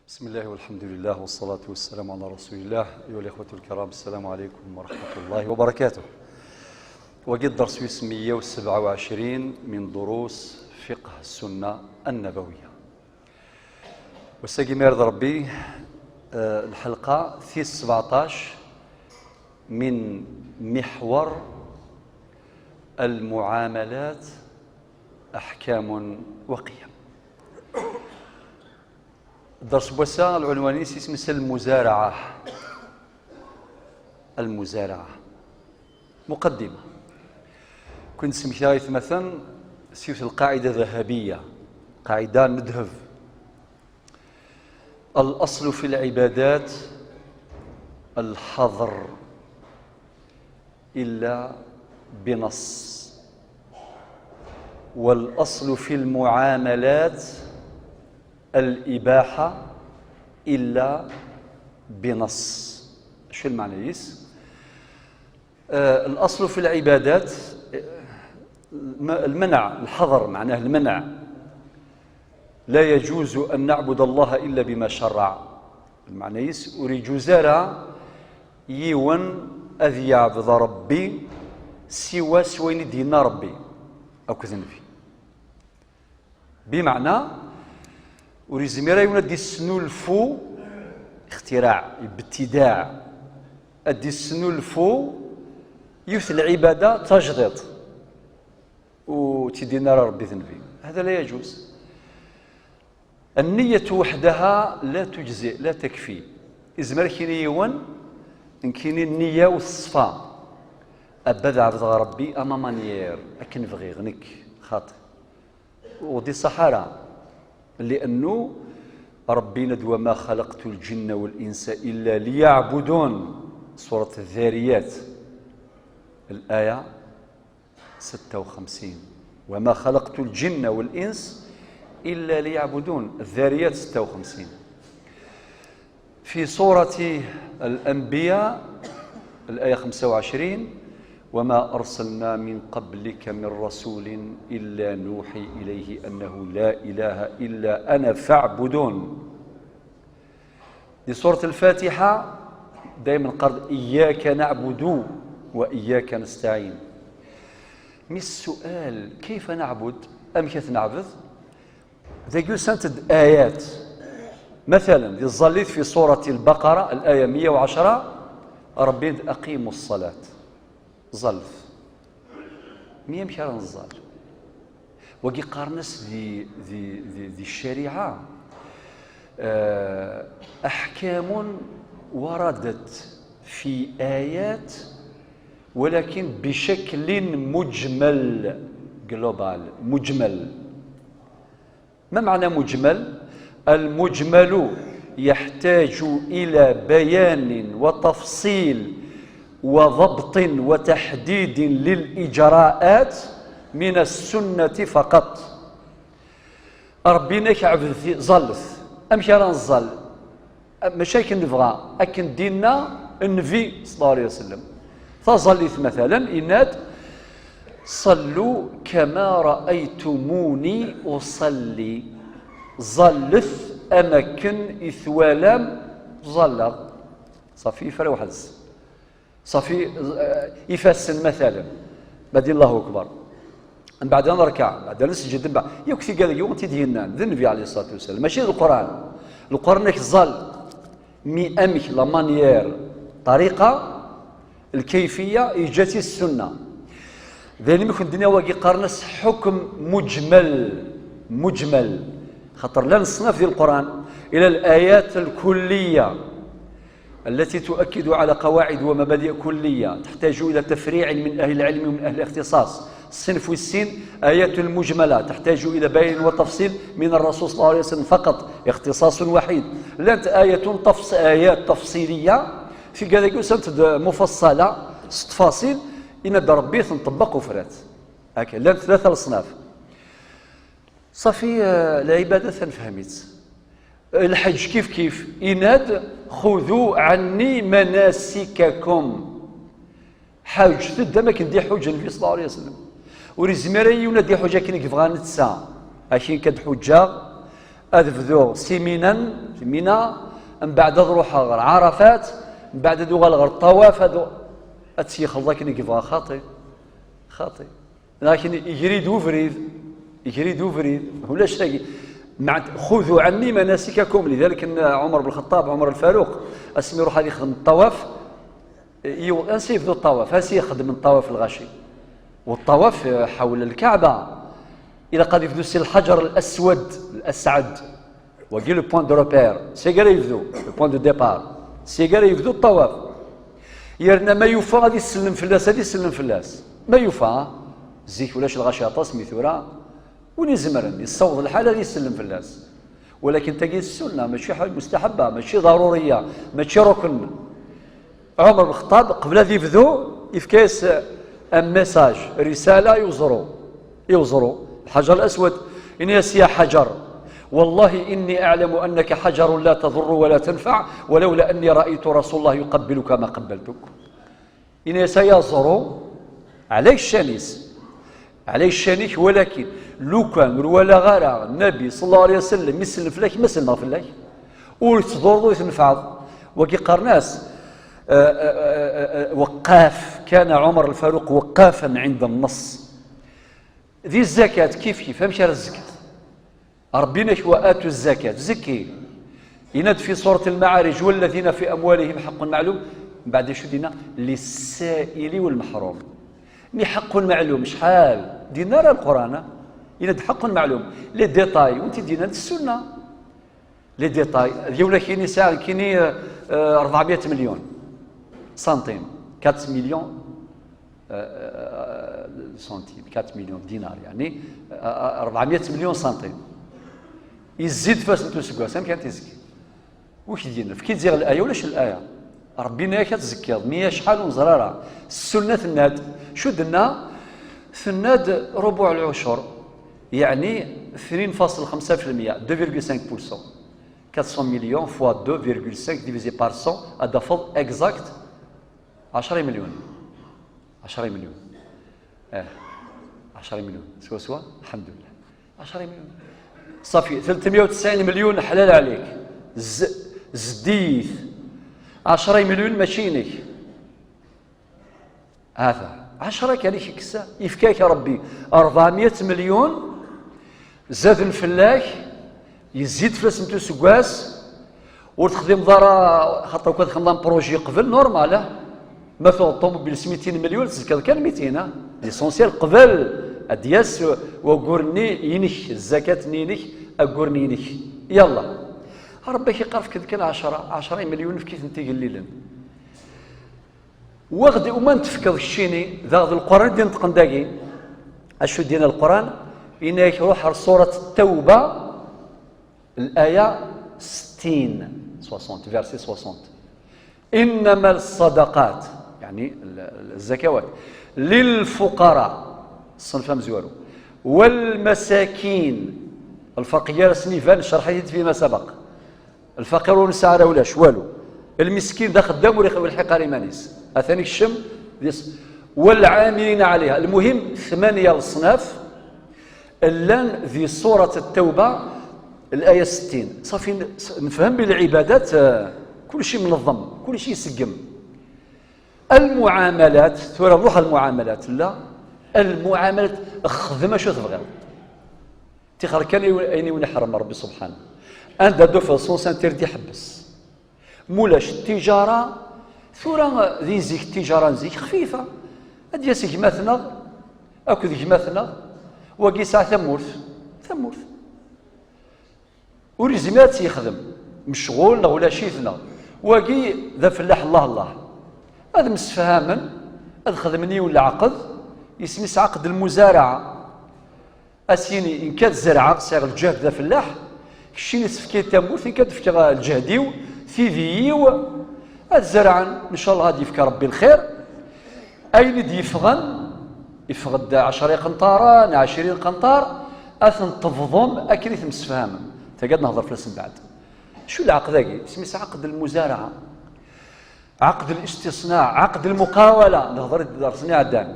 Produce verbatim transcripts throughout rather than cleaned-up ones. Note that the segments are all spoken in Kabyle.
بسم الله والحمد لله والصلاة والسلام على رسول الله. أيها الإخوة الكرام، السلام عليكم ورحمة الله وبركاته. وقد درس مية وسبعة وعشرين من دروس فقه السنة النبوية. Wass-agi ma irid Ṛebbi, eh, lḥelqa tis sebɛeṭṭac من محور المعاملات أحكام وقيم. Dders n wass-a, lɛunwan-is isem-is المزارعة. المزارعة. مقدمة. Kwi nesmekta aytmaten s yiwet lqaɛida dahabiya, qaɛida n ddheb. الأصل في العبادات الحظر إلا بنص، والأصل في المعاملات الإباحة إلا بنص. شو المعنى يس؟ آه، الأصل في العبادات، آه، الم-، المنع، الحظر معناه المنع. لا يجوز أن نعبد الله إلا بما شرع. Lmeɛna-is, ur iǧuz ara yiwen ad yeɛbed Ṛebbi siwa s wayen i d-yenna Ṛebbi akked Nnbi. Bimeɛna, ur yezmir ara yiwen ad d-isnulfu ixtiraɛ, ibtidaɛ, ad d-isnulfu yiwet n lɛibada tajdiṭ, ur tt-id-yenna ara Ṛebbi d Nnbi. هذا لا يجوز. النية وحدها لا تجزئ، لا تكفي. Izmer ad k-yini yiwen, nekkini nniya-w teṣfa. Abba ad ɛebdeɣ Ṛebbi à ma manière, akken bɣiɣ nekk, xaṭi. Ur d-iṣaḥ ara. لأنه Ṛebbi yenna-d: وما خلقت الجن والإنس إلا ليعبدون. سورة الذاريات، الآية ستة وخمسين. وما خلقت الجن والإنس إلا ليعبدون. الذاريات ستة وخمسين. في سورة الأنبياء، الآية خمسة وعشرين: وما أرسلنا من قبلك من رسول إلا نوحي إليه أنه لا إله إلا أنا فاعبدون. Di surat Lfatiḥa, daymen qqaren: إياك نعبد وإياك نستعين. Mais السؤال: كيف نعبد؟ Amek ad t-neɛbed? Dagi usant-d ayat. Matalen, di tẓallit fi surat Lbaqara, الآية مية وعشرة, Ṛebbi yenna-d: أقيموا الصلاة. Ẓallet. Mi amek ara nẓall? Wagi qqaren-as di, di, di, di ccariɛa, eh, أحكام وردت في آيات ولكن بشكل مجمل، global، مجمل. ما معنى مجمل؟ المجمل يحتاج إلى بيان وتفصيل وضبط وتحديد للإجراءات من السنة فقط. Ṛebbi yenna-k ɛebdet, ẓallet. Amek ara nẓall? Mačči akken nebɣa, akken d-inna Nnbi صلى الله عليه وسلم. Taẓallit, matalen, yenna-d: صلوا كما رأيتموني أصلي. Ẓallet am akken i twalam ẓalleɣ. Ṣafi, yefra weḥd-s. Ṣafi, eh, ifassen, matalen. Badi Allahu Akbar. Mbeɛd ad nerkeɛ, mbeɛd ad nesǧed, mbeɛd, yakk tigad-agi i ɣ-tt-id-yennan, d Nnbi عليه الصلاة والسلام, mačči d Lqur'an. Lqur'an yenna-k ẓall, mi amek, la manière, ṭariqa, lkayfiya, yeǧǧa-tt-id Ssunna. D ayen mi kent-d-nniɣ wagi qqaren-as ḥukm muǧmal, muǧmal. Xaṭer llan leṣnaf di Lqur'an, إلى الآيات الكلية التي تؤكد على قواعد ومبادئ كلية، تحتاج إلى تفريع من أهل العلم ومن أهل الاختصاص. الصنف السين آيات مجملة تحتاج إلى بيان وتفصيل من الرسول صلى الله عليه وسلم فقط، اختصاص وحيد. Llant آية تفص-، آيات تفصيلية, tigad-agi usant-d mufassala, s ttfaṣil, yenna-d Ṛebbi, tenṭebbeq ufrat. Akka, llant tlata leṣnaf. Ṣafi, eh, lɛibada-t nefhem-itt. Lḥeǧ kif kif, yenna-d: خذوا عني مناسككم. Ḥuǧet-d am akken d-iḥuǧ Nnbi صلى الله عليه وسلم. Ur izmir ara yiwen ad iḥuǧ akken i yebɣa netta. Akin kan ad ḥuǧeɣ, ad bduɣ siminan, Mina, mbeɛd ad ruḥeɣ ɣer Ɛarafat, mbeɛd ad uɣaleɣ ɣer ṭṭawaf, ad, ad tt-yexleḍ akken i yebɣa. Xaṭi, xaṭi. Lakin iger-iyi-d ubrid, iger-iyi-d ubrid, ulac tagi. Meɛd, xudu ɛanni manasikakum, lidalik n Ɛumar ben Lxeṭṭab, Ɛumar Lfaruq, asmi iruḥ ad ixdem ṭṭawaf, yiw-, ansi yebdu ṭṭawaf? Ansi ixdem ṭṭawaf lɣaci? Wa ṭṭawaf, eh, ḥawla lkaɛba. Ilaq ad yebdu si lḥaǧer al-aswad, al-asɛad. Wagi le point de repère. Seg ara yebdu, le point de départ. Seg ara yebdu ṭṭawaf. Yerna ma yufa ad isellem fell-as, ad isellem fell-as. Ma yufa, zik ulac lɣaci aṭas mi tura, win izemren, yessaweḍ lḥal ad isellem fell-as. Walakin tagi d ssunna, mačči ḥaǧa mustaḥabba, mačči ḍaruriya, mačči rukn. Ɛumar ben Lxeṭṭab, qbel ad yebdu, yefka-yas un message, risala i uẓru, i uẓru, Lḥaǧer Laswad, ini-as: "Ya Ḥaǧer, wallahi inni aɛlamu annaka ḥaǧarun la tadurru wa la tanfaɛ, walawla anni raaytu Rasulallah yuqabbiluka ma qabbaltuk." Ini-as: "Ay aẓru, ɛlay ccan-is, ɛlay ccan-ik, walakin lukan ur walaɣ ara Nnabi sallallahu alayhi wa sallam isellem fell-ak, ma sellmeɣ fell-ak, ur tettḍurruḍ ur tnefɛeḍ." Wagi qqaren-as, eh, eh, eh, eh, weqqaf, kana Ɛumar Lfaruq weqqafan ɛinda nneṣ. Di zzakat, kif kif, amek ara tzekkeḍ? Ṛebbi yenna-k: "Wa atu zzakat", zekki. Yenna-d fi surat Lmaɛarij: "Walladina fi amwalihim ḥaqqun maɛlum." Mbeɛd acu d-yenna? "Lissaili walmeḥrum." Mi ḥaqqun maɛlum, cḥal? D-yenna ara Lquran, a? Yenna-d ḥaqqun maɛlum. Les détails, ur t-id-yenna d ssunna. Les détails, d yiwen akini sɛiɣ kini, euh, euh, ṛebɛemya melyun centimes, quatre millions, euh, euh, centimes, quatre millions de dinars, yeɛni, euh, euh, ṛebɛemya melyun centimes. Yezzi-d fell-asent useggas, amek ara t-izki? Wi k-d-yenna? Efk-itt ziɣ laya, ulac laya. Ṛebbi yenna-yak ad tzekkiḍ, mi acḥal ur neẓri ara. Ssunna tenna-d, acu d-tenna? Tenna-d rubuɛ lɛucur, yeɛni tnin faṣel xemsa fi lmya, deux virgule cinq pour cent. Quatre cents millions fois deux virgule cinq divisé par cent, ad d-tafeḍ exact ɛecra imelyunen. Ɛecra imelyunen. Eh, ɛecra imelyunen. Swaswa, lḥemdullah. Ɛecra imelyunen. Ṣafi, tletmya u tesɛin melyun ḥlal ɛlik. Z-, zeddi-t. Ɛecra imelyunen mačči inek. Hata, ɛecra kan i k-ikkes, yefka-ak Ṛebbi ṛebɛemya melyun, zaden fell-ak, yezzi-d fell-asent useggas, ur texdimeḍ ara, xaṭer kan txedmeḍ un projet qbel, normal, ah? Ma tuɣeḍ ṭumubil s mitin melyun, tzekkeḍ kan mitin, ah? L'essentiel qbel ad d-yas waggur-nni inek, zzakat-nni inek, aggur-nni inek. Yalla. Ṛebbi ak-iqqar efk-d kan ɛecra, ɛecra imelyunen efk-iten-id igellilen. Wa ɣ-d uma n-tefkeḍ keččini, daɣ d Leqran i d-ineṭqen dagi. Acu d-yenna Leqran? Yenna-yak ruḥ ar surat Tawba, l'aya settin, soixante, verset soixante. Innama ṣṣadaqat, yeɛni l-, l-, zzakawat, lilfuqara, ṣṣenf amezwaru, walmasakin, lferq gar-asen iban, ccerḥ-it-id fima sabaq. Lfaqir ur nesɛi ara ulac, walu. Lmiskin d axeddam ur ix-, ur ilḥiq ara iman-is. Atan ikcem di s-, walɛamilina ɛliha. Lmuhim, tmanya leṣnaf llan di surat Ttawba, laya settin. Ṣafi, n-, s-, nefhem bi lɛibadat, eh, kulci mneḍem, kulci iseggem. Lmuɛamalat, tura nruḥ ɣer lmuɛamalat, la, lmuɛamalat, xdem acu tebɣiḍ. Tixer kan i-, ayen i wen-iḥrem Ṛebbi subḥanahu. Anda d-tufiḍ sens interdit, ḥebbes. Mulac ttijara, tura di zik ttijara n zik xfifa. Ad d-yas gma-tneɣ, akked gma-tneɣ, wagi yesɛa tamurt, tamurt. Ur yezmir ad tt-yexdem, mecɣul neɣ ulac-it neɣ. Wagi d afellaḥ, Allah Allah. Ad msefhamen, ad xedmen yiwen leɛqed, isem-is ɛaqed lmuzaraɛa. Ad s-yini, nekk ad zerɛeɣ, sɛiɣ lǧehd d afellaḥ, keččini tefkiḍ tamurt, nekk ad fkeɣ lǧehd-iw, tidi-iw, ad zerɛen, ncallah ad yefk Ṛebbi lxir. Ayen i d-yeffɣen, yeffeɣ-d ɛecra iqenṭaren, ɛecrin qenṭar, ad ten-tebḍem akken i temsefhamem. Tagi ad nehḍer fell-as mbeɛd. Acu leɛqed-agi? Isem-is ɛaqed lmuzaraɛa. Ɛaqed listisnaɛ, ɛaqed lmuqawala, nehḍer i ddersen iɛeddan.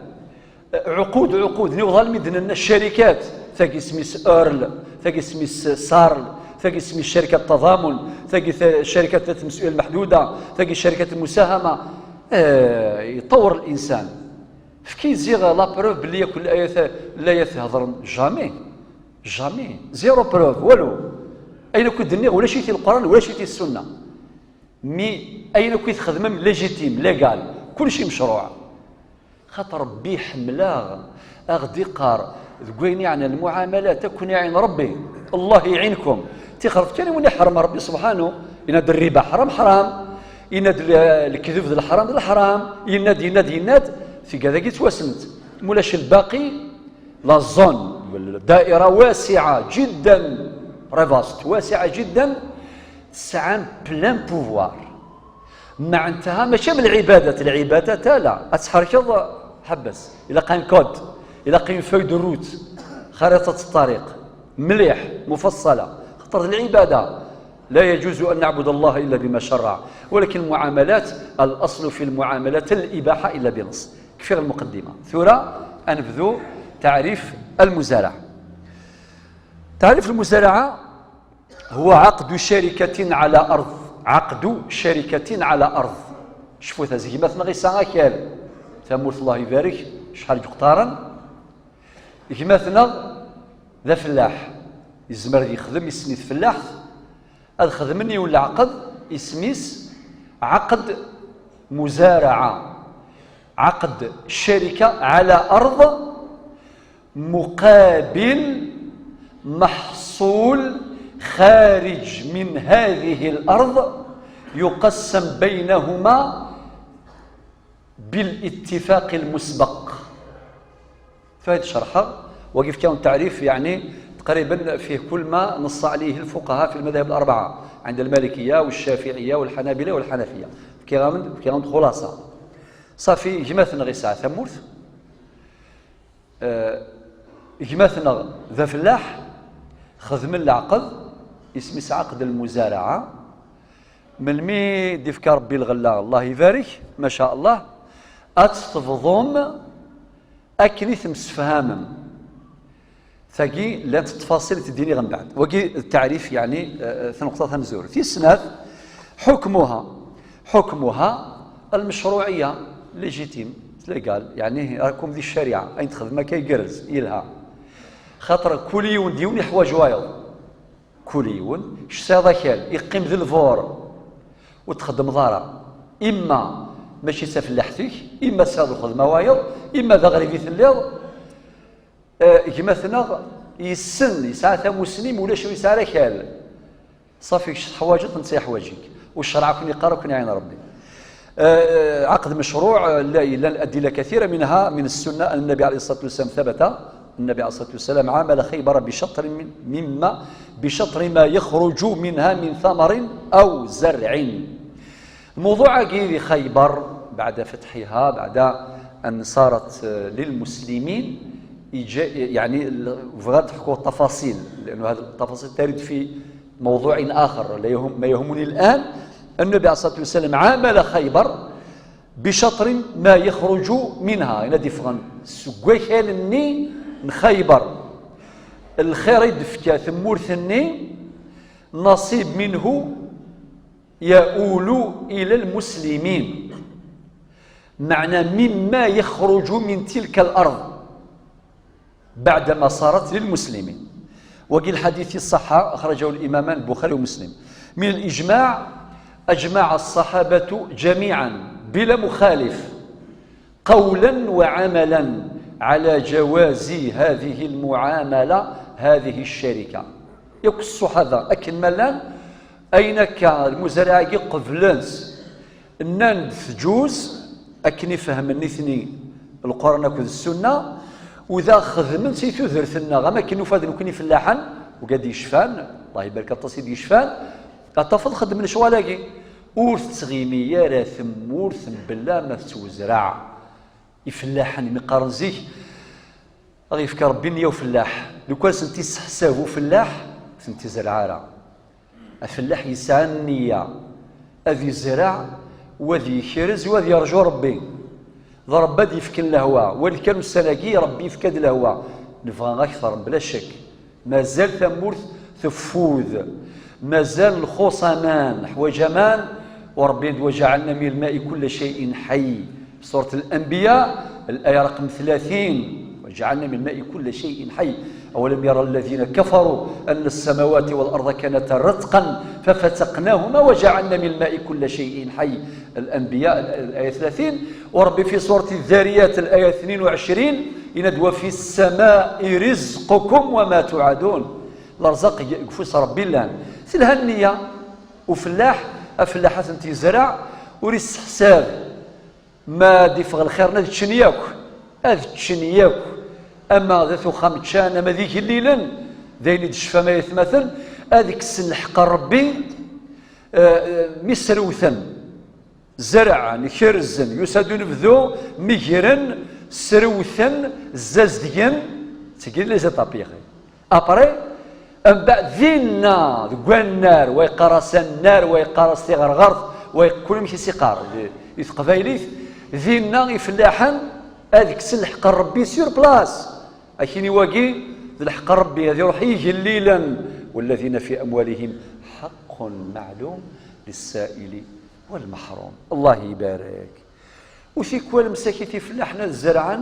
Ɛuqud, ɛuqud, niweḍ almi d-nenna ccarikat, tagi isem-is Earl, tagi isem-is Sarl, Tagi isem-is carikat tadamun, tagi ta-, carikat tamsuya lmeḥduda, tagi carikat lmusahama. Eh, yeṭṭawar linsan. Efk-iyi ziɣ la preuve belli yakk layat, layat hedren. Jamais. Jamais. Zéro preuve, walu. Ayen akk i d-nniɣ ulac-it i Leqran, ulac-it i Ssunna. Mi ayen akk i txedmem légitime, légal, kulci mecruɛ. Xaṭer Ṛebbi iḥemmel-aɣ, a ɣ-d-iqqar deg wayen yeɛnan lmuɛamalat, ad ken-iɛin Ṛebbi. Allah iɛinkum. Tixret kan i win iḥrem Ṛebbi subḥanu. Yenna-d rriba ḥram, ḥram. Yenna-d l-, lekdeb d leḥram, d leḥram. Yenna-d, yenna-d, yenna-d. Tigad-agi ttwassent. Mulac lbaqi, la zone, الدائرة واسعة جدا، très vaste، واسعة جدا، tesɛam plein pouvoir. معناتها ماشي من العبادات، العبادات لا، ad tḥerkeḍ, ḥebbes. Ilaq un code, ilaq une feuille de route, خريطة الطريق. مليح، مفصلة. خاطر العبادة لا يجوز أن نعبد الله إلا بما شرع. ولكن المعاملات، الأصل في المعاملات الإباحة إلا بنص. كفي المقدمة. ثورة، أنبذو تعريف المزارعة. تعريف المزارعة هو عقد شركة على أرض. عقد شركة على أرض. شفوت هذه مثلا غيسا أكل. ثمورة الله يبارك. شحال جقطارا. Gma-tneɣ d afellaḥ, yezmer ad yexdem, yessen-it fellaḥt, ad xedmen yiwen leɛqed, isem-is ɛaqed muzaraɛa, ɛaqed ccarika ɛala ard muqabil maḥṣul xariǧ min hadihi lard yuqassam baynahuma بالاتفاق المسبق. فهاد الشرحة وكيف كان التعريف، يعني، تقريبا فيه كل ما نص عليه الفقهاء في المذاهب الأربعة، عند المالكية والشافعية والحنابلة والحنفية. كيغامد، كيغامد خلاصة. صافي، gma-tneɣ yesɛa tamurt. Eh, gma-tneɣ d afellaḥ, xedmen leɛqed, isem-is ɛaqed lmuzaraɛa. Melmi d-ifka Rebbi lɣella, Allah ibarek, ma sha Allah, ad tt-tebḍum akken i temsefhamem. Tagi llant ttfaṣil i d-iniɣ mbeɛd. Wagi d taɛrif, yeɛni, eh, eh, taneqṭa tamezwarut. Tis snat, حكمها. حكمها المشروعية، légitime, légal, yeɛni, راكم di ccariɛa, ayen txedmem akka igerrez, yelha. Xaṭer kul yiwen d yiwen yeḥwaǧ wayeḍ. Kul yiwen, tesɛiḍ akal, iqqim d lbur, ur txeddmeḍ ara. Imma mačči d tafellaḥt-ik, imma tesɛiḍ lxedma wayeḍ, imma d aɣrib i telliḍ. Eh, gma-tneɣ yessen, yesɛa tamussni, ma ulac ur yesɛi ara akal. Ṣafi, kečč teḥwaǧeḍ, netta yeḥwaǧ-ik. U ccreɛ ad ken-iqqar, ad ken-iɛin Rebbi. Eh, ɛaqed mecruɛ, eh, la, yellan adilla kathira, minha min ssunna, anna Nnabi ɛalayhi ṣṣalatu wassalam thabata, Nnabi ɛalayhi ṣṣalatu wassalam amala Xaybar bi chatri min, mimma, bi chatri ma yaxruǧu minha min thamarin aw zarɛin. Lmewḍuɛ-agi di Xaybar, بعد فتحها، بعد أن صارت، آه، للمسلمين، يجا-، يعني، ال-، بغا نحكو التفاصيل، لأنه هذه التفاصيل ترد في موضوع آخر، لا يهم، ما يهمني الآن. النبي عليه الصلاة والسلام عامل خيبر بشطر ما يخرج منها، يعني، ad d-iffɣen seg wakal-nni n Xaybar. Lxir i d-tefka tmurt-nni, نصيب منه يؤول إلى المسلمين، معنى مما يخرج من تلك الأرض بعدما صارت للمسلمين. Wagi lḥadit iṣaḥḥa, أخرجه الإمامان البخاري ومسلم. من الإجماع، أجمع الصحابة جميعا بلا مخالف قولا وعملا على جواز هذه المعاملة، هذه الشركة. Yakk ṣṣuḥaba akken ma llan, ayen akka lmuzaraɛa-agi qeblen-tt, nnan-d tǧuz, akken i fehmen nitni Lqur'an akked Ssunna, u da xedmen-tt i tudert-nneɣ, am akken nufa d nekni fellaḥen, ugad yecfan, Allah ibarek aṭas i d-yecfan, ad tafeḍ xeddmen lecɣal-agi. Ur tettɣimi ara tmurt mebla ma tettwezreɛ. Ifellaḥen, mi qqaren zik, ad yefk Rebbi nniya ufellaḥ. Lukan sent-isseḥsab ufellaḥ, ur tent-izreɛ ara. Afellaḥ yesɛa nniya ad izreɛ, u ad yekrez, u ad yerǧu Rebbi. D Rebbi ad yefken lehwa. Wali kan ussan-agi, Rebbi yefka-d lehwa. Nebɣa akter, bla ccek. Mazal tamurt teffud. Mazal lxuṣ aman, ḥwaǧ aman, u Ṛebbi yenna-d: وجعلنا من الماء كل شيء حي. Surat Al-Anbiya, الآية رقم ثلاثين: وجعلنا من الماء كل شيء حي. أولم ير الذين كفروا أن السماوات والأرض كانتا رتقا ففتقناهما وجعلنا من الماء كل شيء حي. الأنبياء، الآية ثلاثين. U Ṛebbi في سورة الذاريات الآية اثنين وعشرين yenna-d: وفي السماء رزقكم وما توعدون. Leṛzaq deg ufus Ṛebbi llan. Telha nniya, ufellaḥ, afellaḥ ad tent-yezreɛ, ur isseḥsab ma ad iffeɣ lxir, ad ččen yakk, ad ččen yakk, ama d at uxxam ččan, ama d igellilen, d ayen i d-tecfam ay atmaten, ad kksen lḥeqq n Ṛebbi, eh, eh, mi srewten, zerɛen, kerzen, yusa-d unebdu, megren, srewten, zzazdgen, d tigi les étapes. Après, mbeɛd dinna, deg wannar, wa yeqqar-as annar, wa yeqqar-as tiɣerɣert, wa yeqqar, amek i s-iqqar di, di teqbaylit, dinna ifellaḥen ad kksen lḥeqq n Ṛebbi sur place. Akini wagi, d lḥeqq n Ṛebbi, ad iṛuḥ i igellilen. والذين في أموالهم حق معلوم للسائل والمحروم. Allah ibarek. U tikwal msakit ifellaḥen ad zerɛen,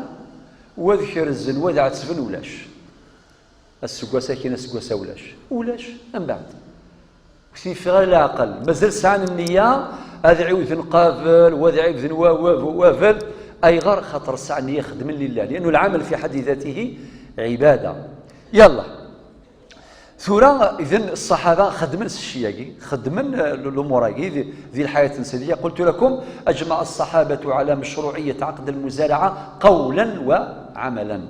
wa ad kerzen, wa ad ɛettben, ulac. Aseggas-agi, aseggas-a ulac. Ulac, mbeɛd. Ur t-yeffeɣ ara leɛqel. Mazal sɛan nniya ad ɛiwden qabel, wa ad ɛiwden wa-, wa-, wabel. Ayɣer? Xaṭer sɛan nniya xedmen lillah. لأنه العمل في حد ذاته عبادة. Yalla. Tura, idan, ṣṣaḥaba xedmen s cci-agi, xedmen, eh, l-, lumuṛ-agi di, di lḥayat-nsen. قلت لكم أجمع الصحابة على مشروعية عقد المزارعة قولا وعملا.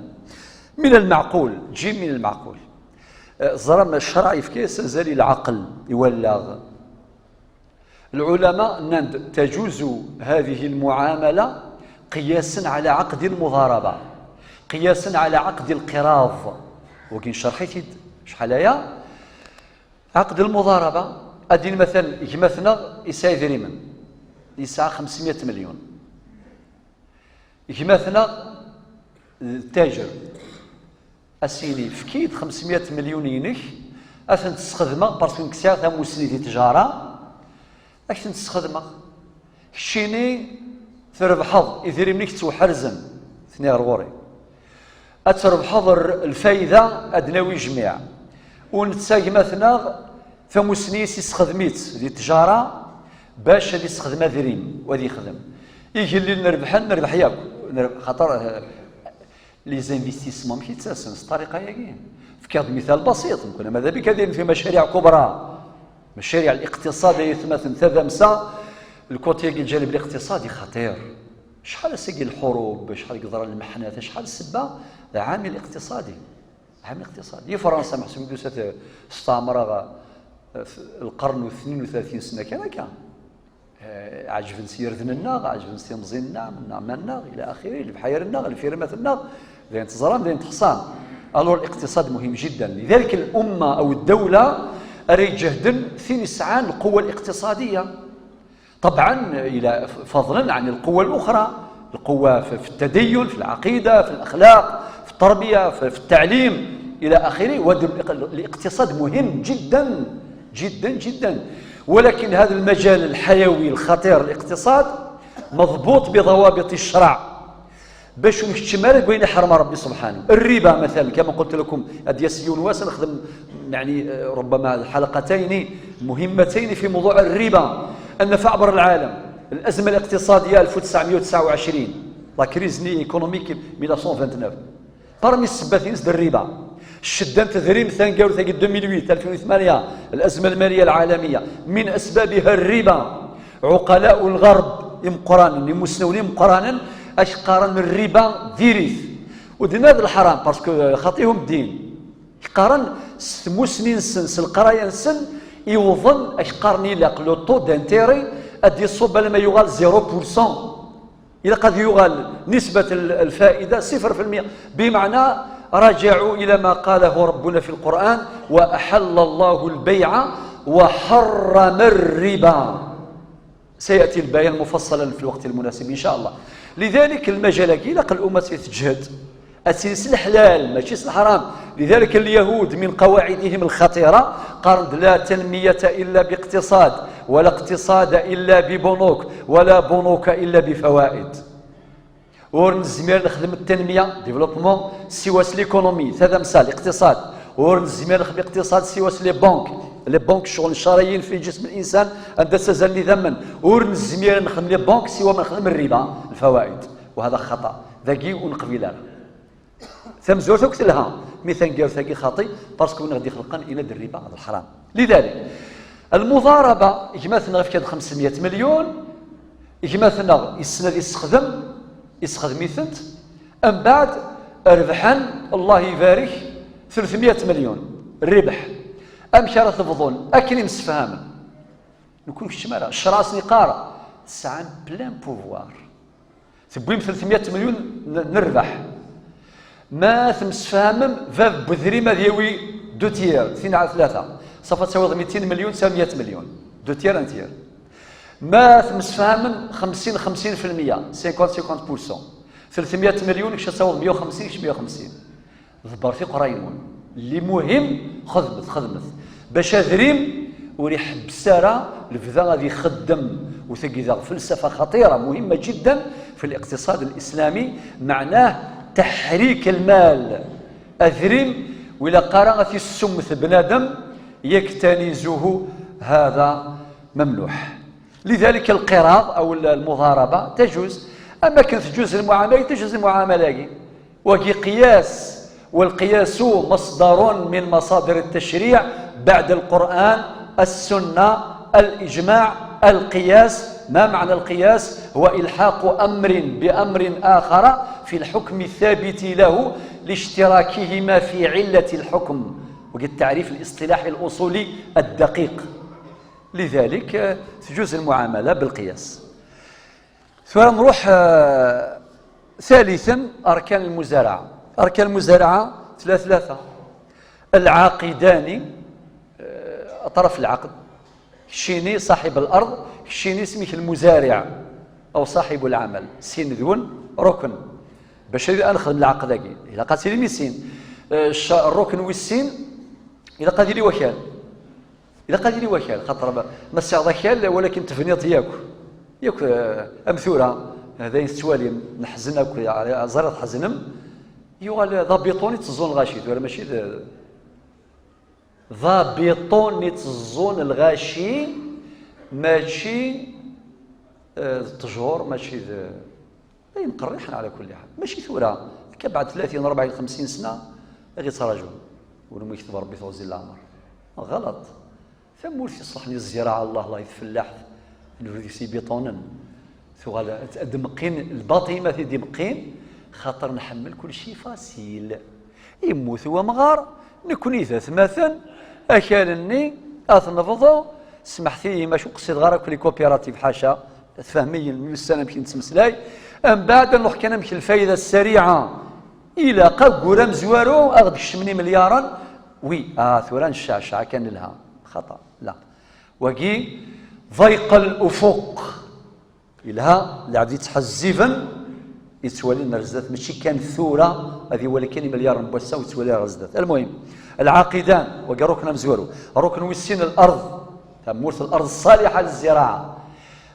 من المعقول، جيم من المعقول. Eh, ẓram, ccṛeɛ yefka-yas azal i lɛeql, i wallaɣ. العلماء nnan-d: تجوز هذه المعاملة قياسا على عقد المضاربة، قياسا على عقد القراض. Wagi necreḥ-it-id acḥal aya. عقد المضاربة, ad d-nini, مثلا, gma-tneɣ yesɛa idrimen, yesɛa خمسمية مليون. Gma-tneɣ d tajer. Ad s-yini: efk-iyi-d خمسمية مليون-inek, ad tent-sxedmeɣ, parce que nekk sɛiɣ tamussni di ttjara, ad k-tent-sxedmeɣ. Keččini trebḥeḍ, idrimen-ik ttwaḥerzen, tniɣ ɣer ɣur-i. Ad trebḥeḍ r-, lfayda, ad nawi jmiɛ. U netta gma-tneɣ, tamussni-is issexdem-itt di ttjara bac ad issexdem adrim u ad yexdem. Igellilen rebḥen, nerbeḥ yakk. Nerbeḥ, xaṭer, eh, les investissements amek i ttasen s ṭṭariqa-agi. Fkiɣ-d mital basit, mkun ama d abik ad yili fi macariɛ kubra. Macariɛ liqtiṣad, ay atmaten, tadamsa, lkuṭi-agi, lǧanib liqtiṣadi xaṭir. Acḥal ass-agi lḥurub, acḥal i yeḍran lmeḥnat, acḥal ssebba, d ɛamil iqtiṣadi. Ɛamil iqtiṣadi. I Fransa, meḥsub i d-tusa t-, testeɛmer, eh, f-, lqern u tnin u tlatin sna kan akka. Eh, ɛeǧben-s yirden-nneɣ, ɛeǧben-s timẓin-nneɣ, nneɣ ma-nneɣ, ila axiri, lebḥayr-nneɣ, lfirmat-nneɣ, d ayen teẓram, d ayen teḥṣam. Alors, الاقتصاد مهم جدا. لذلك الأمة أو الدولة ara iǧehden tin yesɛan القوة الاقتصادية. طبعا، إلى فضلا عن القوة الأخرى، القوة في، في التدين، في العقيدة، في الأخلاق، في التربية، في، في التعليم، إلى آخره. وهذا الاق-، الاقتصاد مهم جدا، جدا، جدا. ولكن هذا المجال الحيوي الخطير، الاقتصاد، مضبوط بضوابط الشرع. Bac ur nkeččem ara deg wayen iḥrem Ṛebbi subḥanahu. الربا مثلا، كما قلت لكم, ad d-yas yiwen wass ad nexdem, يعني, ربما حلقتين مهمتين في موضوع الربا. النفع عبر العالم، الأزمة الاقتصادية ألف وتسعمية وتسعة وعشرين, la crise économique mille neuf cent vingt-neuf. Parmi ssebbat-ines d الربا. Ccedda n tedrimt taneggarut-agi deux mille huit, ألفين وثمانية, الأزمة المالية العالمية, من أسبابها الربا. عقلاء الغرب imeqqranen, imusnawen imeqqranen, ak qqaren الربا diri-t. Ur d-nnan d lḥaram, parce que xaṭihum ddin. Qqaren s tmussni-nsen, s leqraya-nsen, iwḍen, ak qqaren, ilaq le taux d'intérêt ad d-iṣubb alamma yuɣal zéro pour cent. Ilaq ad yuɣal نسبة ال-, الفائدة صفر في المية. بمعنى، راجعوا إلى ما قاله ربنا في القرآن: وأحل الله البيع وحرم الربا. سيأتي البيان مفصلا في الوقت المناسب إن شاء الله. لذلك المجال-agi ilaq الأمة تجهد. Ad tili s leḥlal, mačči s leḥram. لذلك اليهود من قواعدهم الخطيرة قالوا: لا تنمية إلا باقتصاد، ولا اقتصاد إلا ببنوك، ولا بنوك إلا بفوائد. Ur nezmir ad nexdem التنمية, développement, siwa s l'économie, tadamsa, الاقتصاد. Ur nezmir ad nexdem الاقتصاد siwa s les banques. Les banques ccɣel n crayin في جسم الإنسان, anda ttazzalen idammen. Ur nezmir ad nexdem les banques siwa ma nexdem الربا, الفوائد. وهذا خطأ. Dagi ur neqbil ara. Tamezwarut akk telha, mi taneggarut-agi xaṭi, parce que win i ɣ-d-ixelqen yenna-d الربا d الحرام. لذلك, المضاربة, gma-tneɣ ifka-d خمسمية مليون, gma-tneɣ yessen ad yessexdem, yessexdem-itent, mbeɛd rebḥen, Allah ibarek, ثلاثمية مليون الربح. Amek ara t-bḍun? Akken i msefhamen. Nekkni keččem ara. Ccṛeɛ asen-iqqar, tesɛam plein pouvoir. Tewwim ثلاثمية مليون n, n rrbeḥ. Ma temsefhamem, bab n wedrim ad yawi deux tiers, اثنين على ثلاثة. Safa ad tawiḍ ميتين مليون, سبعمية مليون. Deux tiers, un tiers. Ma temsefhamem خمسين خمسين في المية, cinquante cinquante pour cent. ثلاثمية مليون, kečč ad tawiḍ مية وخمسين, kečč مية وخمسين. Ḍebbret iqerray-nwen. Limuhim, xedmet, xedmet. Bac adrim ur iḥebbes ara lebda ad ixeddem. U tagi daɣ felsafa خطيرة, مهمة جدا في الاقتصاد الإسلامي, معناه تحريك المال. Adrim, ur ilaq ara ad t-yessummet bnadem, يكتنزه, هذا ممنوح. لذلك القراض أو المضاربة تجوز, أما كان تجوز المعاملة, تجوز المعاملة. Wagi qiyas, والقياس مصدر من مصادر التشريع بعد القرآن، السنة، الإجماع. القياس, ما معنى القياس؟ هو إلحاق أمر بأمر آخر في الحكم الثابت له لاشتراكهما في علة الحكم. Wagi التعريف الاصطلاحي الأصولي الدقيق. لذلك, آه, تجوز المعاملة بالقياس. Tura nruḥ, آه, ثالثا, أركان المزارعة. أركان المزارعة ثلاثة, ثلاثة. العاقدان, آه, أطراف العقد. Keččini صاحب الأرض, keččini اسمك المزارع أو صاحب العمل. Sin deg-wen ركن. Bac ad nexdem lɛaqed-agi, ilaq ad tilim i sin. آه, الركن wis sin, ilaq ad yili wakal. Ilaq ad yili wakal, xaṭer ma, ma tesɛiḍ akal, walakin tebniḍ yakk, yakk, eh, am tura, eh, d ayen tettwalim, neḥzen akk, yeɛni, ẓriɣ tḥeznem, yuɣal d abiṭun i tteẓẓun lɣaci, tura mačči d, d abiṭun i tteẓẓun lɣaci, mačči, eh, d ṭṭjur, mačči d, D ayen qerriḥen ɛla kulli ḥal. Mačči tura, akka beɛd tlata, rebɛa, xemsa sna, ad ɣ-ittraǧu. Win umi yekteb Rebbi teɣzi n leɛmer. Ɣelṭ. Tamurt iṣelḥen i zziraɛa, Allah, Allah, i tfellaḥt, nefru deg-s ibiṭunen. Tuɣal ad, ad d-meqqin, lbaṭima ad t-id-imeqqin, xaṭer nḥemmel kulci fasil. Yemmut wamɣar, nekkni d atmaten, akal-nni ad t-nebḍu, smeḥt-iyi, maca ur qsideɣ ara akk les coopératives, ḥaca, tfehmem-iyi, ussan amek i nettmeslay, mbeɛd ad nruḥ kan amek lfayda ssariɛa, ilaq aggur amezwaru, ad ɣ-d-kecmen imelyaṛen, wi, ah, tura necceɛceɛ kan nelha, xaṭa, la. Wagi, ضيق الأفق. Yelha, lɛebd yettḥezziben, yettwali ar zdat, mačči kan tura, ad iwali kan imelyaṛen n wass-a, ur yettwali ara ar zdat. المهم, العاقدان, wagi rukn amezwaru, rukn wis sin الأرض, tamurt الأرض الصالحة للزراعة.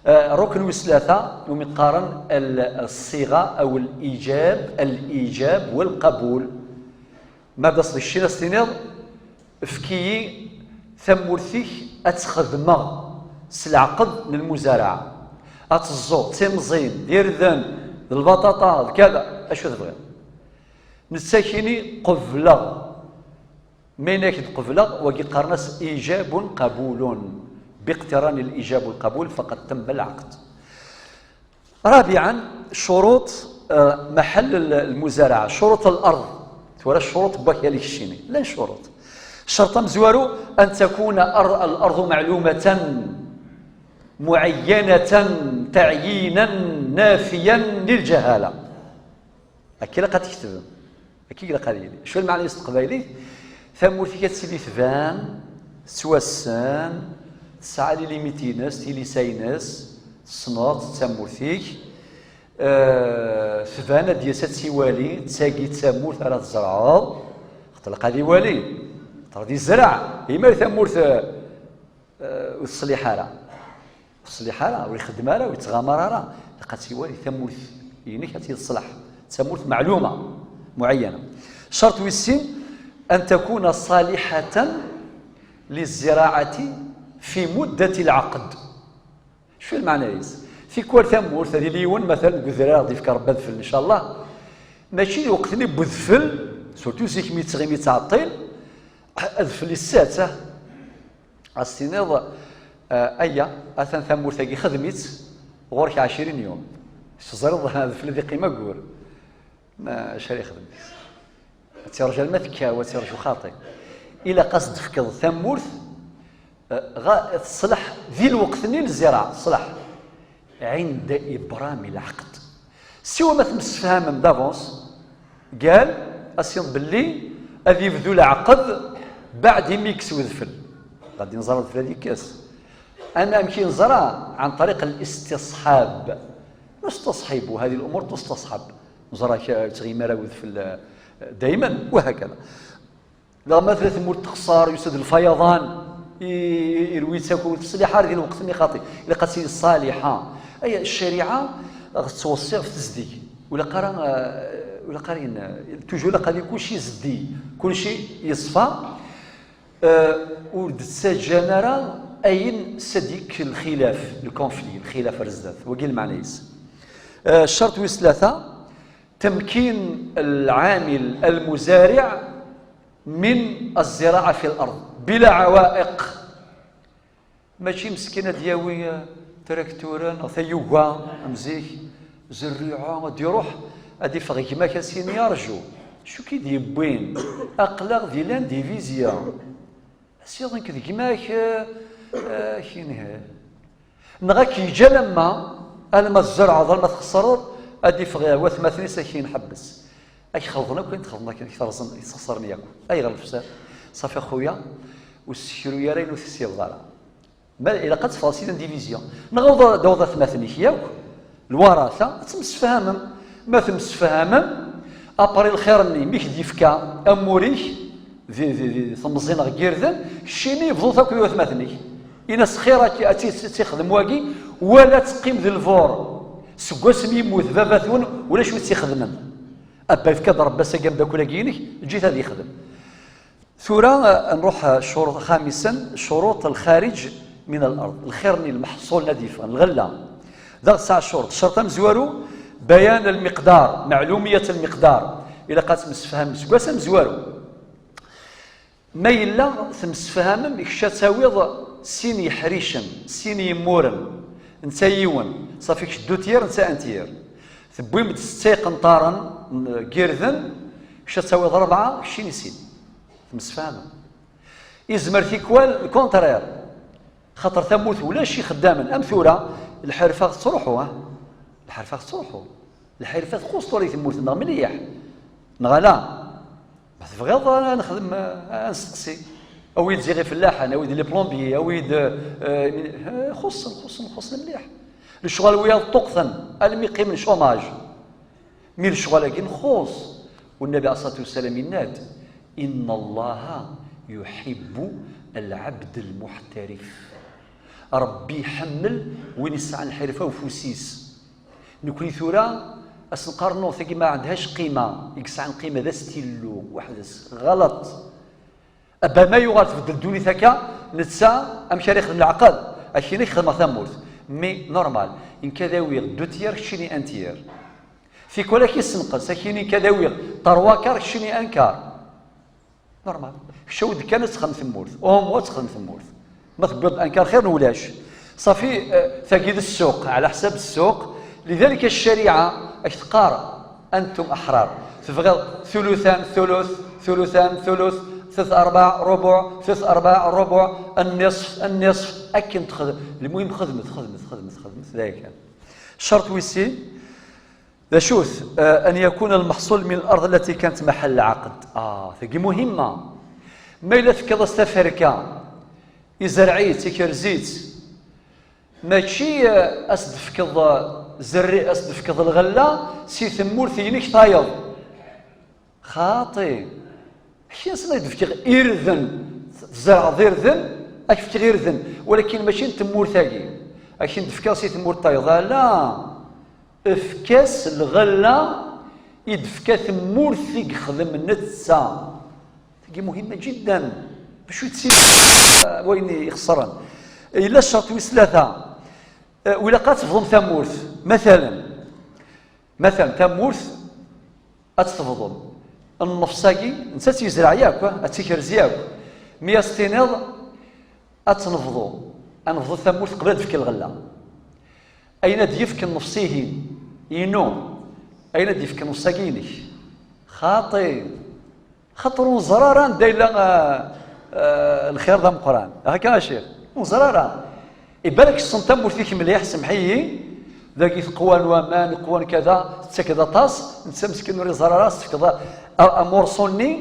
Eh, rukn wis tlata, umi qqaren ال-, الصيغة أو الإيجاب, الإيجاب والقبول. Ma d-taseḍ deg Ccina, ad s-tiniḍ, efk-iyi tamurt-ik ad tt-xedmeɣ s leɛqed n lmuzaraɛa. Ad teẓẓuḍ timẓin, d irden, d lbaṭaṭa, d kada, acu tebɣiḍ. Netta ad k-yini qebleɣ. Ma yenna-ak-d qebleɣ, wagi qqaren-as إيجاب قبول. باقتران الإيجاب والقبول فقد تم العقد. رابعا, شروط, eh, محل ال-, المزارعة, شروط الأرض. Tura ccuruṭ n wakal-ik keččini. Llan ccuruṭ. Ccerṭ amezwaru, أن تكون أر-, الأرض معلومة معينة تعيينا نافيا للجهالة. Akka ilaq ad tketbem. Akka ilaq ad yili. Acu lmeɛna-s s teqbaylit? Tamurt-ik ad tili tban, tettwassen, tesɛa les limites-ines, tilisa-ines, tessneḍ-tt d tamurt-ik. Eh, tban ad d-yas ad tt-iwali, d tagi d tamurt ara tzerɛeḍ, xaṭer ilaq ad iwali, xaṭer ad izreɛ, imar tamurt, eh, eh, ur teṣliḥ ara. Ur teṣliḥ ara, ur ixeddem ara, ur yettɣamar ara. Ilaq ad tt-iwali tamurt-inek ad tt-yeṣleḥ. D tamurt meɛluma, muɛeyyana. Ccerṭ wis sin, أن تكون صالحة للزراعة في مدة العقد. Acu lmeɛna-is? Tikwal tamurt, ad yili yiwen, matalan, deg udrar ad d-yefk Rebbi adfel, ncallah, mačči d lweqt-nni n wedfel, surtout zik mi yettɣimi yettɛeṭṭil, adfel yessat, ah. Ad s-tiniḍ, eh, ayya, atan tamurt-agi xdem-itt, ɣur-k ɛecrin yum. Teẓriḍ adfel ad yeqqim aggur. Ma acu ara yexdem? Ad tt-yerǧu alma tekkaw, ad tt-yerǧu xaṭi. Ilaq ad s-d-tefkeḍ tamurt, eh, ɣa teṣleḥ di lweqt-nni n zziraɛa, teṣleḥ. عند إبرام العقد. Siwa ma temsefhamem d'avance, قال, ad s-tiniḍ belli ad yebdu leɛqed beɛd imi yekkes wedfel. Ɣadi neẓra wedfel ad yekkes. Ama amek i neẓra? عن طريق الاستصحاب. نستصحب هذه الأمور، تستصحب. Neẓra k-, ur yettɣimi ara wedfel, eh, daymen, وهكذا. Neɣ ma tella tmurt texṣer, yusa-d lfayaḍan, i-, irwi-tt akk, ur teṣliḥ ara di lweqt-nni xaṭi. Ilaq ad tili ṣaliḥa. Aya, ccariɛa ɣ-tettweṣṣi ɣef tezdeg. Ur ilaq ara, eh, ur ilaq ara yen-, toujours ilaq ad yili kulci zeddig, kulci yeṣfa. Eh, ur d-ttaǧǧan ara ayen s ad yekk lxilaf, le conflit, lxilaf ar zdat. Wagi lmeɛna-is. Eh, ccerṭ wis tlata, تمكين العامل المزارع من الزراعة في الأرض بلا عوائق. Mačči meskin ad d-yawi, eh, traktura neɣ tayuga am zik, zerriɛa, ad d-iruḥ, ad d-ifeɣ gma-k ad s-yini: "Arju, acu k-id-yewwin? Aql-aɣ di l'indivisiya." Asiḍ nekk d gma-k, eh, eh, k-inhi. Neɣ ad k-yeǧǧ alamma, alamma tzerɛeḍ, alamma txeṣreḍ, ad d-ifeɣ watmaten-is ad k-inḥebbes. Ad k-xelḍen akk, ad k-xelḍen akken, ad k-terẓen, ad k-sxeṣren yakk. Ayɣer lefsad? Ṣafi a xuya, ur ssekru ara ayen ur tessiḍeḍ ara. Ma ilaq ad teffɣeḍ si l'indivisiya. Neɣ awḍ-, d awḍ atmaten-ik yakk, lwarata, ad temsefhamem. Ma temsefhamem, après lxir-nni, mi k-d-yefka amur-ik, di, di, di temẓi neɣ n yirden, keččini bḍu-t akk i watmaten-ik. Ini-as xir ad tt-, ad tt-ixdem wagi, wala ad teqqim di lbur. Seg wasmi yemmut baba-twen, ulac wi tt-ixedmen. Abba yefka-d Rebbi ass-agi ameddakel-agi-inek, eǧǧ-it ad yexdem. Tura, eh, nruḥ, eh, ccuruṭ xamisen, ccuruṭ lxariǧ min al-ard, lxir-nni, lmeḥṣul-nni ad yeffɣen, lɣella. Daɣ tesɛa ccuruṭ, ccerṭ amezwaru, bayan lmiqdar, meɛlumiyat lmiqdar, ilaq ad temsefhamem seg wass amezwaru. Ma yella temsefhamem, kečč ad tawiḍ sin yeḥricen, sin yimmuren, netta yiwen, ṣafi kečč deux tiers, netta un tiers. Tewwim-d setta iqenṭaren n yirden, kečč ad tawiḍ rebɛa, keččini sin. Temsefhamem. Izmer tikwal le contraire. Xaṭer tamurt ulac ixeddamen. Am tura, lḥirfa tettruḥu, ah? Lḥirfa tettruḥu. Lḥirfa txuṣ tura i tmurt-nneɣ mliḥ. Neɣ ala? Ma tebɣiḍ ad nexdem, ad nesteqsi. Awi-d ziɣ ifellaḥen, awi-d les plombiers, awi-d, eh, xuṣṣen, xuṣṣen, xuṣṣen mliḥ. Lecɣal wiyaḍ ṭṭuqten, almi qqimen chômage. Mi lecɣal-agi nxuṣ, u Nnabi ɛalayhi ṣṣalatu wassalam yenna-d: "Inna Allaha yuḥibbu al-abd al-muḥtarif." Ṛebbi iḥemmel win yesɛan lḥirfa ufus-is. Nekni tura, ad s-nqar: "Non, tagi ma ɛandhac qima, i yesɛan qima d astillu, weḥd-s." Ɣelṭ. Abba ma yuɣal tbeddel ddunit akka, netta amek ara yexdem leɛqed? Akini xedmeɣ tamurt. Mais normal, nekk ad awiɣ deux tiers, keččini un tiers. Tikwal ad k-issenqes, akini nekk ad awiɣ trois quarts, keččini un quart. Normal. Kečč awi-d kan ad texdem tmurt. Au moins ad texdem tmurt. Ma tewwiḍ-d un quart xir n ulac. Ṣafi, eh, tagi d ssuq, ɛla ḥsab ssuq. Lidalika ccariɛa ad k-teqqar: "Antum aḥrar." Tebɣiḍ thuluthan, thuluth, thuluthan, thuluth, thet arbaɛ, rubuɛ, thet arbaɛ, rubuɛ, nniṣf, nniṣf, akken texdem. Lmuhim xedmet, xedmet, xedmet, xedmet, d aya kan. Ccerṭ wis sin, d acu-t? Eh, أن يكون المحصول من الأرض التي كانت محل العقد. Ah, tagi muhimma. Ma yella tefkiḍ-as taferka, izerreɛ-itt, ikerz-itt, mačči, eh, ad s-d-tefkeḍ, eh, Zerri, ad s-d-tefkeḍ lɣella si tmurt-inek tayeḍ. Xaṭi. Kra-nsen ad d-fkeɣ irden, tzerɛeḍ irden, ad k-fkeɣ irden, walakin mačči n tmurt-agi. Ad k-ten-d-fkeɣ si tmurt tayeḍ, ala. Efk-as lɣella i d-tefka tmurt i yexdem netta. Tagi muhimma jiddan. Bacu yettili, eh, wayen ixeṣren. Yella ccerṭ wis tlata. Eh, ilaq ad tebḍum tamurt. Matalen, matalen, tamurt ad tt-tebḍum. Nnefs-agi, netta ad tt-yezreɛ yakk, ad tt-ikerz yakk. Mi as-tiniḍ ad tt-nebḍu, ad nebḍu tamurt qbel ad d-tefk lɣella. Ayen ad d-yefk nnefs-ihin, inu. Ayen ad d-yefk nnefs-agi inek. Xaṭi. Xaṭer ur neẓri ara anda yella, ah, ah, lxir d ameqqran. Akka a Ccix? Ur neẓri ara. Iban-ak tessen tamurt-ik mliḥ, semmeḥ-iyi. Dagi teqwan waman, iqwan kada, tettak-d aṭas, netta meskin ur iẓri ara, s-tefkeḍ a-, a-, amurṣu-nni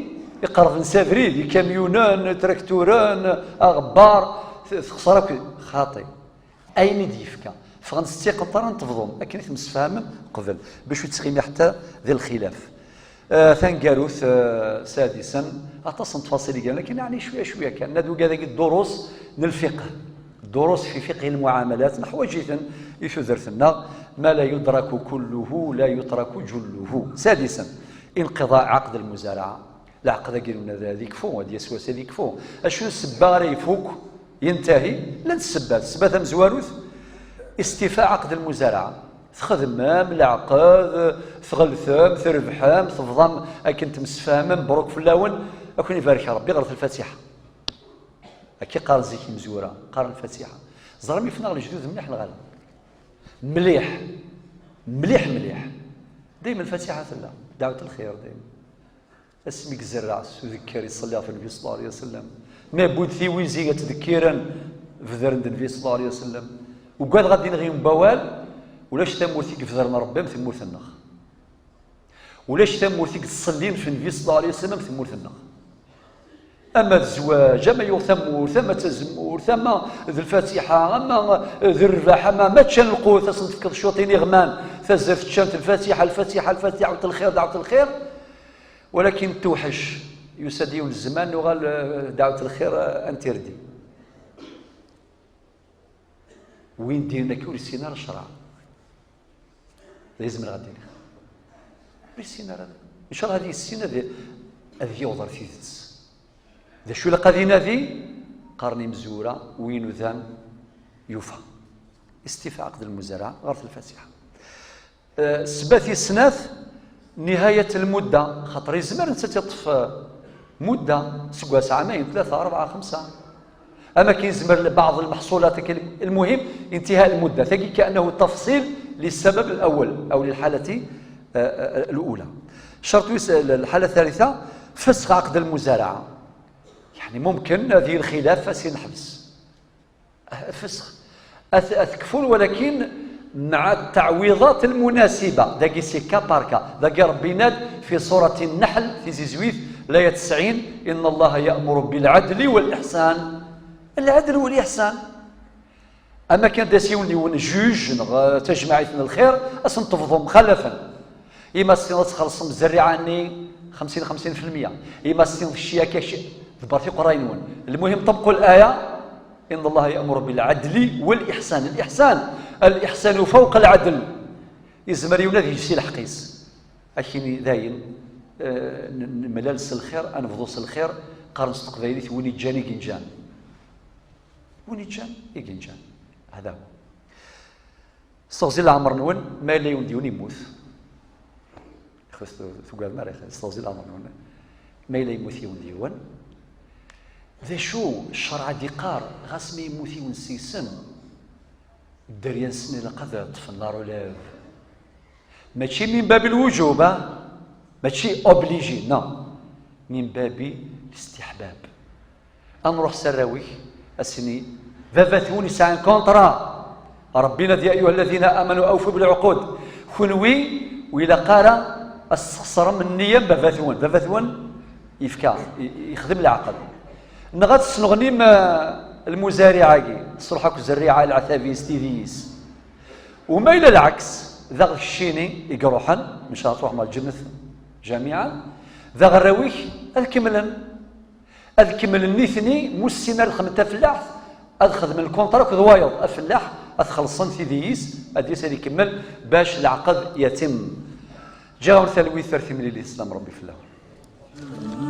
iqerben s abrid, ikamyunen, trakturen, aɣebbar, t-, texṣer akk. Xaṭi. Ayen i d-yefka. Ffɣen s tiqenṭar n tebḍum, akken i temsefhamem qbel, bac ur tettɣimi ḥetta di lxilaf. Eh, taneggarut, eh, sadisen, aṭas n tfaṣil i gan, lakin ɛni cwiya cwiya kan, ad ugad-agi ddurus n lfiqh, ddurus fi fiqh lmuɛamalat, neḥwaǧ-iten i tudert-nneɣ, ma la yudraku kulluhu, la yutraku julluhu. Sadisen, inqiḍaɛ aqd lmuzaraɛa. Leɛqed-agi ad ikfu, ad yas wass ad ikfu. Acu n ssebba ara ifuk, yentehi? Llant ssebbat. Ssebba tamezwarut, istifa aqd lmuzaraɛa. Txedmem leɛqed, tɣeltem, trebḥem, tebḍam akken temsefhamem, mebruk fell-awen, ad ken-ibarek Rebbi, ɣret lfatiḥa. Akka qqaren zik imezwura, qqaren lfatiḥa. Ẓrem ifneɣ lejdud mliḥ neɣ ala? Mliḥ. Mliḥ, mliḥ. Dayma lfatiḥa tella. Dɛwet lxir dayma. Asmi izerreɛ s udekker iṣelli ɣef Nnbi ṣella Llahu ɛalayhi wa sallam. Ma yewwi-d tiwizi ad ttdekkiren, bedren-d Nnbi ṣella Llahu ɛalayhi wa sallam. Ugadeɣ ad d-iniɣ yiwen n wawal, ulac tamurt i ibedren Rebbi am tmurt-nneɣ. Ulac tamurt i yettṣellin f Nnbi ṣella Llahu ɛalayhi wa sallam am tmurt-nneɣ. Ama d zzwaǧ, ama yuɣ tamurt, ama d tazemmurt, ama d lfatiḥa, ama d rrbeḥ, ama ma ččan lqut, ad sen-tefkeḍ cwiṭ n iɣman, tazzert ččan-t lfatiḥa, lfatiḥa, lfatiḥa, dɛwet lxir, dɛwet lxir. Walakin tewḥec, yusa-d yiwen zzman, nuɣal, eh, dɛwet lxir, eh, interdit. Win d-yennan akka ur yessin ara ccreɛ. D ayen zemreɣ ad d-iniɣ. Ur yessin ara. Ncallah ad yessin ad, ad yaweḍ ɣer tidet. D acu ilaq ad inadi? Qqaren imezwura, win inudan yufa. Istifa aqd lmuzaraɛa, ɣret lfatiḥa. Eh, ssebba tis snat, nihayat lmudda, xaṭer yezmer netta ad yeṭṭef, eh, mudda, seg wass, ɛamayen, tlata, rebɛa, xemsa. Ama kan yezmer lbaɛḍ lmeḥṣulat, akka, lmuhim, intiha lmudda. Tagi kaannahu tafṣil lissabab lawal, aw lilḥalati, eh, eh, lula. Ccerṭ wis, lḥala thalita, fesx aqd lmuzaraɛa. Yeɛni mumkin ad yili lxilaf, ad s-neḥbes. Fesx. Ad, ad t-kfun, walakin مع التعويضات المناسبة. Dagi c'est cas par cas. Dagi Rebbi yenna-d fi surat Nnaḥl, tizizwit, laya tesɛin, إن الله يأمر بالعدل والإحسان. العدل والإحسان. Ama kan d asiwel n yiwen juj neɣ, eh, tajmaɛit n lxir, ad sen-tebḍum, xalafen. Ima tessneḍ ad txellṣem zzerriɛa-nni xemsin xemsin fi lmeyya, ima tessneḍ kečči akka, kečči, ḍebbret iqerray-nwen. Lmuhim, ṭebqu laya, إن الله يأمر بالعدل والإحسان. الإحسان، الإحسان فوق العدل. Yezmer yiwen ad yelsi lḥeqq-is. Akini dayen, eh, n-, nemlal s lxir, ad nebḍu s lxir, qqaren s teqbaylit, win iǧǧan i yenǧan. Win iǧǧan i yenǧan. Hada huwa. S teɣzi n leɛmer-nwen, ma yella yiwen d yiwen yemmut. Xef-, tu-, tugadem ara, s teɣzi n leɛmer-nwen. Ma yella yemmut yiwen d yiwen, d acu ccreɛ ad d-iqqar, ɣas ma yemmut yiwen seg-sen, dderya-nsen ilaq ad ṭṭfen la relève. Mačči min babi lwujub, ah? Mačči obligé, non. Min babi listiḥbab. Ad nruḥ s arraw-ik, ad s-nini, baba-twen yesɛa un contrat. Rebbi yenna-d, يا أيها الذين آمنوا أوفوا بالعقود. Kenwi, ur ilaq ara ad tesxeṣrem nniya n baba-twen. Baba-twen yefka, i-, yexdem leɛqed. Neɣ ad tesneɣnim, eh, lmuzariɛ-agi, tesruḥ akk zzerriɛa, leɛtab-is, tidi-is. Wama yella lɛeks, Daɣ d keččini i iruḥen, ncallah ad truḥem ɣer lǧennet jamiɛa. Daɣ arraw-ik ad kemmlen. Ad kemmlen nitni, mu ssin ara lxedmen tafellaḥt, ad xedmen lkunṭra akked wayeḍ afellaḥ, ad t-xellṣen tidi-is, ad d-yas ad ikemmel bac leɛqed yatim. Ǧǧiɣ-awen talwit ar timlilit, slam Rebbi fell-awen.